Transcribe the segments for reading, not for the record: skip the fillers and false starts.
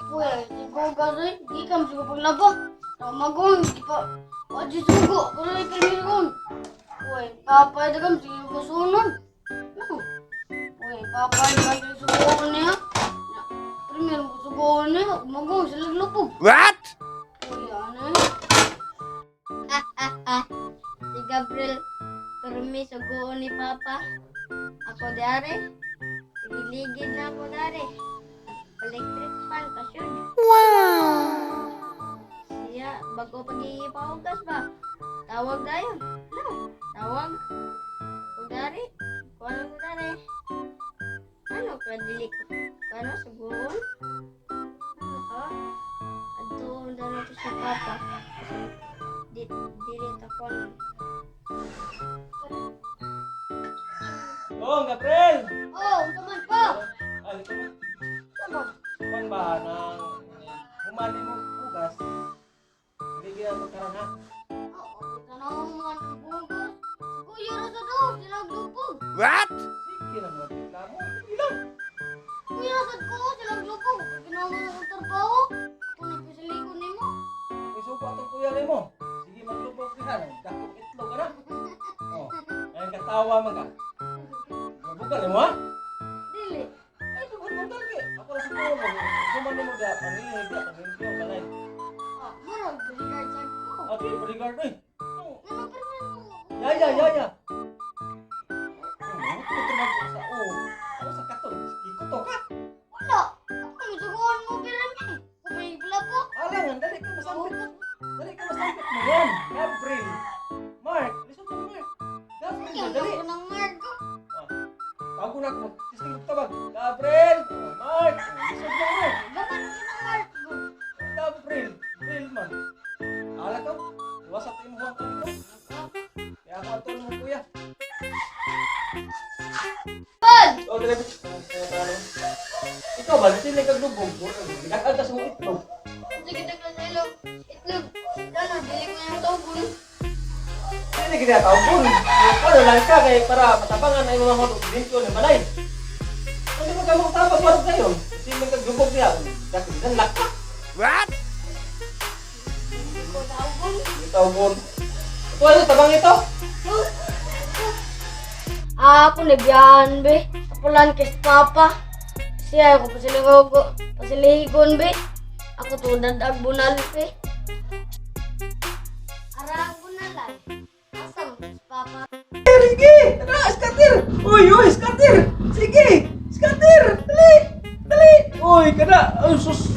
Kuya, si Gogas eh. Di ka mo paglaba. Magong, di pa. Wadi sugo. Pero ikaligon. Uy, papa, di ka mo sige pasunon. No. Uy, papa, di ka mo sugoon niya. Primero mo sugoon niya. Magong, sila lupog. What? Uy, ano eh. Si Gabriel, permi sugoon ni Papa. Ako dare. Giligid na ako dare. Electric fan pasyon. Wow! Siya, bago pagigipahugas ba? Tawag dayon. No, tawag. Ko dare. Kuano ko dare. Ano ka dili ko? Kuano sugoon? Ano ka? Adto dano to sa Papa. Kasi di dili ta kuano. Oh, Gabriel! Oh, unsa man pa? Ay, ito man. Unsa man? Kwan ba nang humali mo hugas? Bigyan mo karon ha. Oo, tanaw mo ang bugas. Kuya ra sa do, sila lupog. What? Sige lang mga reklamo. Sige lang. Kuya ra sad ko, sila lupog. Ginawa mo akong trabaho. Ako na pasilikon nimo. May suko atong kuya nimo. Sige maglubog ka na. Dakong itlog ka na. Oh, ay katawa man ka. Mabugal mo ha? Dili. Ay, bugal bugal ki. Ako ra suko mo. Humali mo da pangihig da panghintyo kanay. Ah, murag bodyguard sad ko. Okay, bodyguard oy. Oh, Ano pa rin mo? Ya ya ya ya. Oh, ito sa oh. Ano sa katon? Ikuto ka. Wala. Ako may suguan mo pirmi. Kung may po. Alangan, dali ka masampit. Dali ka masampit mo yan. Gabriel. Mark, listen to Mark. Gabriel, Sige, dali. ako ng Margo. Tawag na ako. Testing ko tawag. Gabriel. Oh, Mark. Oh, listen to Mark. Gaman ko ng Margo. Gabriel. Gabriel man. Ala ka. Iwasa tayo mo ang ko. Kaya ako ato mo kuya. Bud! Oh, dali. Ikaw ba, sila kag lubog? Nagkakanta sa mong itlog. Sige, dagla sa ilog. Itlog. Ano, dili ko yung tawgon. Hindi kita tawag. Ano lang ka kay para matabangan ay mga hotdog dito ni balay. Ano ba kamo tabang para kayo? Sino kaglubog niya? Dako dan laka. What? Dili ko tawgon. Tawgon. Ito ano tabang ito? Ah, ako nagbiyahan be. Apulan kay papa. Siya ako pasiligo pasiligon be. Ako to dadag bunal be. Arang bunalan. Asam si papa. Sige! Tara, scatter! Uy, uy, scatter! Sige! Scatter! Dali! Dali! Uy, kada! Ay, sus!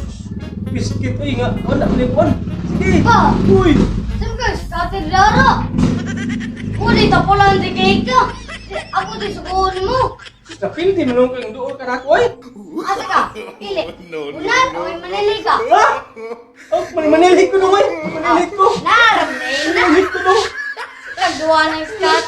Biskit, uy nga. Wala, malikuan. Sige! Pa! Uy! Saan ka? Scatter dara. Uli tapulan di kay ka. Ako di suguon mo. Sus, napildi mo nung kang doon ka na ako, uy! Asa ka? Pili. Bunal o manili ka? Ha? Oh, manilig ko nung, uy! Manilig ko! Naram na ina. Manilig ko nung! Nagduwa ng scatter.